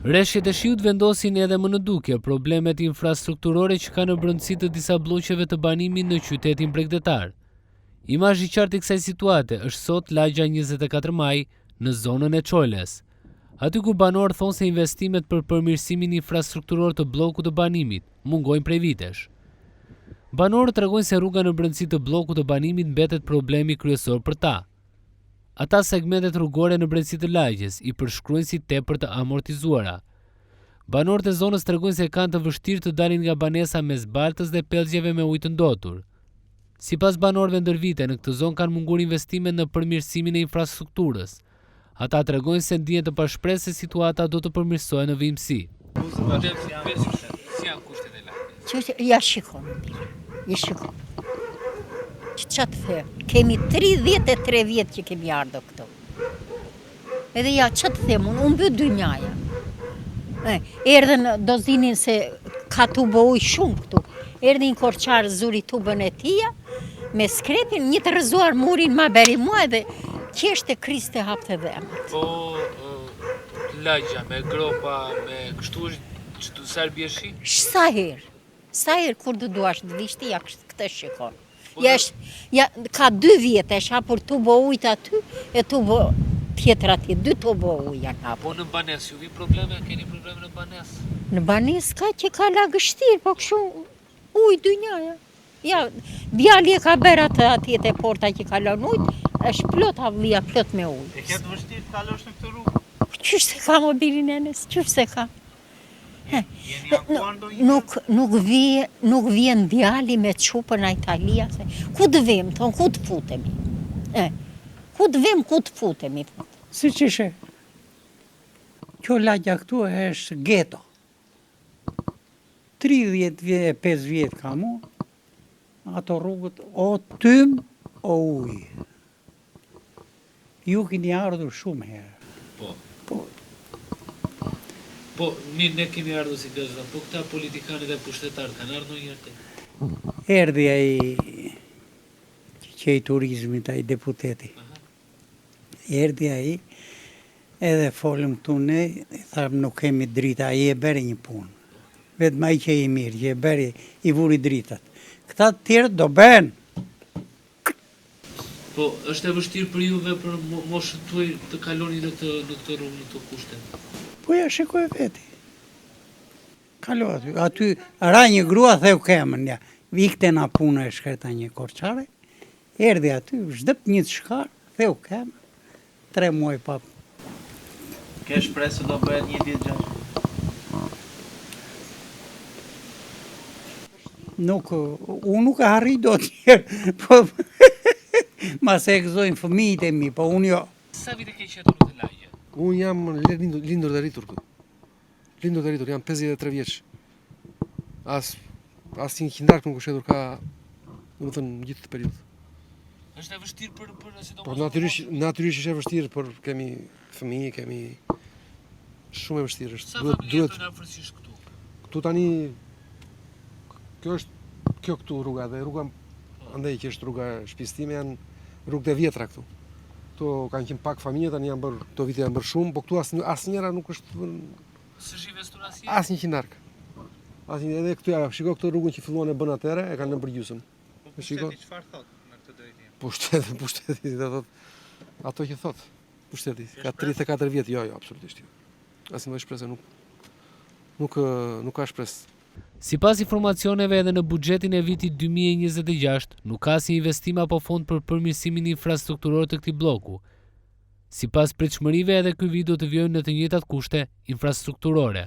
Reshjet e shiut vendosin edhe më në dukje problemet infrastrukturore që ka në brendësi të disa blloqeve të banimit në qytetin bregdetar. Imazh i qartë i kësaj situate është sot lagja 24 Maj në zonën e Çoles. Aty ku banorët thonë se investimet për përmirësimin infrastrukturor të bllokut të banimit mungojnë prej vitesh. Banorët tregojnë se rruga në brendësi të bllokut të banimit mbetet problemi kryesor për ta. Ata segmentet rrugore në brendësi të lagjes i përshkruajnë si tepër të amortizuara. Banorët e zonës tregojnë se e kanë të vështirë të dalin nga banesa mes baltës dhe pellgjeve me ujë të ndotur. Sipas banorëve ndër vite në këtë zonë kanë munguar investimet në përmirësimin e infrastrukturës. Ata tregojnë se ndihen të pashpresë se situata do të përmirësohet në vijimësi. Si janë kushtet e lagjes? Ja shikon, i shikon. Që ça të them, kemi 33 vjet që kemi ardhur këtu. Edhe ja, ça të them, unë, u mbyt dynjaja. E, erdhën, do zinin se ka tubo ujë shumë këtu. Erdhi një korçar zuri tubën e tija, me skrepin, një të rrëzuar murin ma beri mua edhe qeshte kriste hapte dhemët. Po, lagja, me gropa, me kështu është që sa herë bie shi? Sa herë, sa herë kur të duash të vish ti, ja këtë shikon. Po ja, është, ja, ka dy vjet është hapur tubo ujt aty, e tubo tjetër atje, dy tubo ujë janë hapur. Po në banesë, ju vijnë probleme, keni probleme në banesë? Në banesë ka që ka lagështirë, po kështu ujë dynjaja. Ja, djali e ka bërë atë atje te porta që kalon ujt, është plot avllia, plot me ujë. E ke të vështirë të kalosh në këtë rrugë? Qysh s'e kam o biri nenës, qysh s'e kam. Jeni ankuar ndonjëherë? Nuk, nuk vije, nuk vjen djali me çupën a Italia, se ku të vim, thonë, ku të futemi. E, ku të vim, ku të futemi, thonë. Siç ishe, kjo lagja këtu është geto. 35 vjet kam unë, ato rrugët o tym o ujë. Ju keni ardhur shumë herë. Po. Po. Po, mirë, ne kemi ardhur si gazeta, po këta politikanët dhe pushtetarët kanë ardhur ndonjëherë tek? Erdhi ai që qe i turizmit, ai deputeti. Erdhi ai, edhe folëm këtu ne, i thamë nuk kemi drita, ai e bëri një punë. Vetëm ai qe i mirë, që e bëri, i vuri dritat. Këta të tjerët do bëhen. Po, është e vështirë për juve për moshën tuaj të kaloni në këtë në këtë rrugë në këto kushte? Po ja shikoje vetë. Kalo aty, aty ra një grua theu këmbën, ja. Ikte nga puna e shkreta një korçare, erdhi aty, zhdëp një të shkarë, theu këmbën. Tre muaj pa. Ke shpresë se do bëhet një ditë gjë? Nuk, unë nuk e harroj dot njëherë, po mase e gëzojnë fëmijët e mi, po unë jo. Sa vite ke jetuar në këtë lagje? Unë jam lindur dhe rritur këtu. Lindur dhe rritur, jam 53 vjeç. As as një qindarkë nuk është hedhur ka, domethënë, në gjithë këtë periudhë. Është e vështirë për për sidomos. Po natyrisht, natyrisht është e vështirë, por kemi fëmijë, kemi shumë e vështirë është. Sa duhet duhet afërsisht këtu? Këtu tani kjo është kjo këtu rruga dhe rruga andej që është rruga e shtëpisë time janë rrugët e vjetra këtu. Këtu kanë qenë pak familje, tani janë bërë, këto vite janë bërë shumë, po këtu as, asnjëra nuk është... S'është investuar asnjë? Asnjë qindarkë. Asnjë, edhe këtu ja, shiko këtë rrugën që filluan e bënë atëherë, e kanë lënë për gjysmë. Po pushteti çfarë thotë në këtë drejtim? Pushteti, pushteti, do thotë, ato që thotë, pushteti, ka 34 vjet, jo, jo, absolutisht jo. Asnjë lloj shprese nuk, nuk, nuk ka shpresë. Sipas informacioneve edhe në buxhetin e vitit 2026 nuk ka asnjë investim apo fond për përmirësimin infrastrukturor të këtij blloku. Sipas pritshmërive edhe ky vit do të vijojnë në të njëjtat kushte infrastrukturore.